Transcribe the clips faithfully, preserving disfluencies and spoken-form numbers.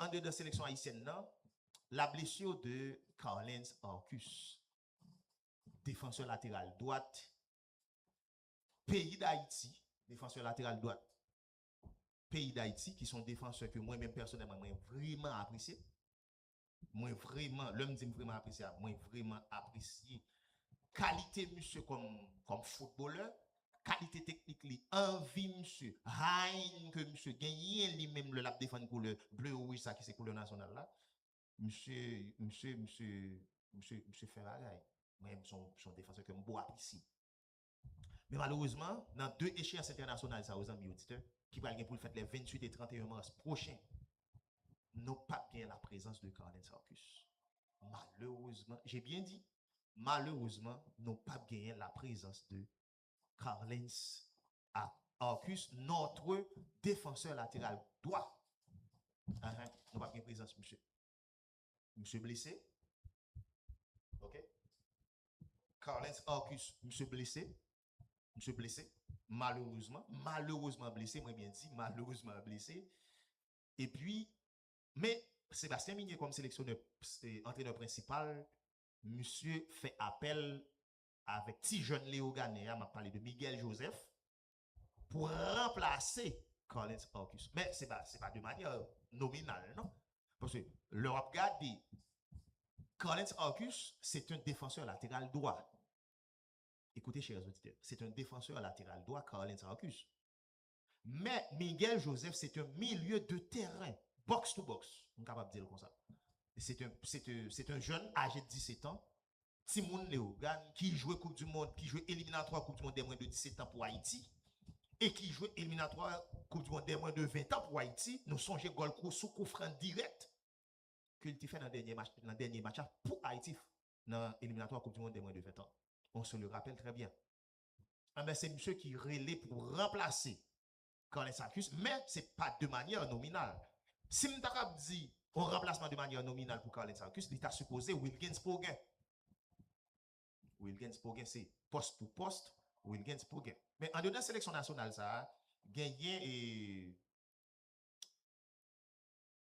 Andedan seleksyon ayisyèn nan, la blessure de Carlens Arcus, défenseur latéral droit, peyi Dayiti, défenseur latéral droit, peyi Dayiti, ki se yon defansè ke mwen menm pèsonèlman, mwen vrèman apresye. Mwen vrèman, lè m di m vrèman apresye a, mwen vrèman apresye kalite misye kòm, kòm foutbolè, kalite teknik li, anvi misye, hayn ke misye genyen li menm lè l ap defann koulè ble e wouj sa ki se koulè nasyonal la. Misye, misye, misye, misye, misye fè bagay. Mwen, se yon, se yon defansè ke m bò apresye. Men malerezman, nan de echeyans entènasyonal sa yo, zanmi oditè, ki pral gen pou l fèt le vingt-huit et trente et un mars pwochen, nou p ap gen la prezans de Carlens Arcus. Malerezman, j'ai bien dit, malerezman, nou p ap genyen la prezans de Carlens Arcus, notre défenseur latéral droit. Ahan, nou p ap gen prezans misye. Misye blese. Ok. Carlens Arcus, misye blese. Misye blese. Malerezman. Malerezman blese, mwen byen di. Malerezman blese. Epi, men, Sébastien Migné kòm seleksyonè, e, antrenè prensipal, misye fè apèl avèk ti jèn Leyoganè a, m ap pale de Miguel Joseph, pou ranplase Carlens Arcus. Men se pa, se pa de manyè nominal, non. Paske lè w ap gade, Carlens Arcus, c'est un défenseur latéral droit. Écoutez, chers auditeurs, c'est un défenseur latéral droit, Carlens Arcus. Men Miguel Joseph, c'est un milieu de terrain, box to box, m kapab di l konsa. C'est un, c'est un, c'est un jeune âgé de dix-sept ans, timoun Leyogàn, ki jwe Coupe du Monde, ki jwe eliminatwa Coupe du Monde des moins de dix-sept ans pou Ayiti, e ki jwe eliminatwa Coupe du Monde des moins de vingt ans pou Ayiti. Nou sonje gòl kou sou kou fran dirèk ke l te fè nan dènye match, nan dènye match la pou Ayiti nan eliminatwa Coupe du Monde des moins de vingt ans. On se le rappelle très bien. Anben, se misye ki rele pou ranplase Carlens Arcus, men se pa de manyè nominal. Si m ta kab di yon ranplasman de manyè nominal pou Carlens Arcus, li ta sipoze Wilgens Poguen. Wilgens Poguen, se pòs pou pòs, Wilgens Poguen. Men andedan seleksyon nasyonal sa a, genyen e,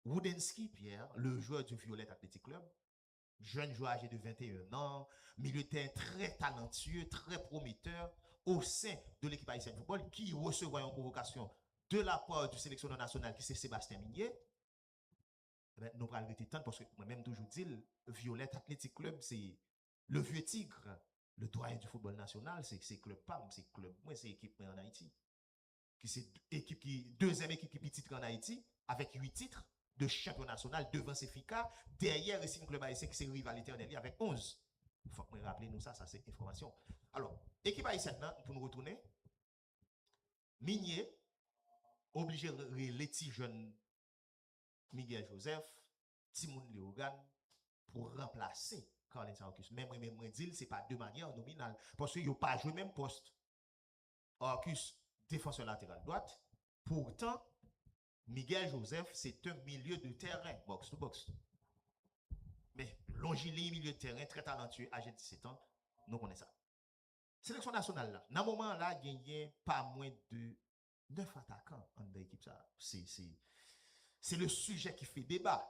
Woudensky Pierre, le joueur du Violet Athletic Club, jeune joueur âgé de vingt et un ans, milieu de terrain très talentueux, très prometteur au sein de l'équipe haïtienne de football, qui recevra une convocation de la part du sélectionneur national qui c'est Sébastien Migné. Eben, nou pral rete tann, paske mwen menm toujou di l, Violet Athletic Club, se le vieux tigre, le doyen du football national, se, se klèb pa m, se klèb mwen, se ekip mwen ann Ayiti. Ki se ekip ki, dezyèm ekip ki pi titre ann Ayiti, avèk uit titres de champion national, devan se Fika, dèyè Racing Club Haïtien ki se rival etènèl li avèk onz. Fòk mwen raple nou sa, sa se enfòmasyon. Alò, ekip ayisyèn nan, pou nou retounen, Migné oblije rele ti jèn Miguel Joseph, timoun Leyogàn, pou ranplase Carlens Arcus. Men mwen menm mwen di l, se pa de manyè nominal, paske yo pa jwe menm pòs. Arcus, défenseur latéral droit, pourtant, Miguel Joseph, c'est un milieu de terrain, box to box. Men, longiliy milieu de terrain, très talentueux, âgé de dix-sept ans, nou konnen sa. Seleksyon nasyonal la, nan moman an la, genyen pa mwen de nèf atakan anndan ekip sa a. Se, se, se le sujet qui fait débat.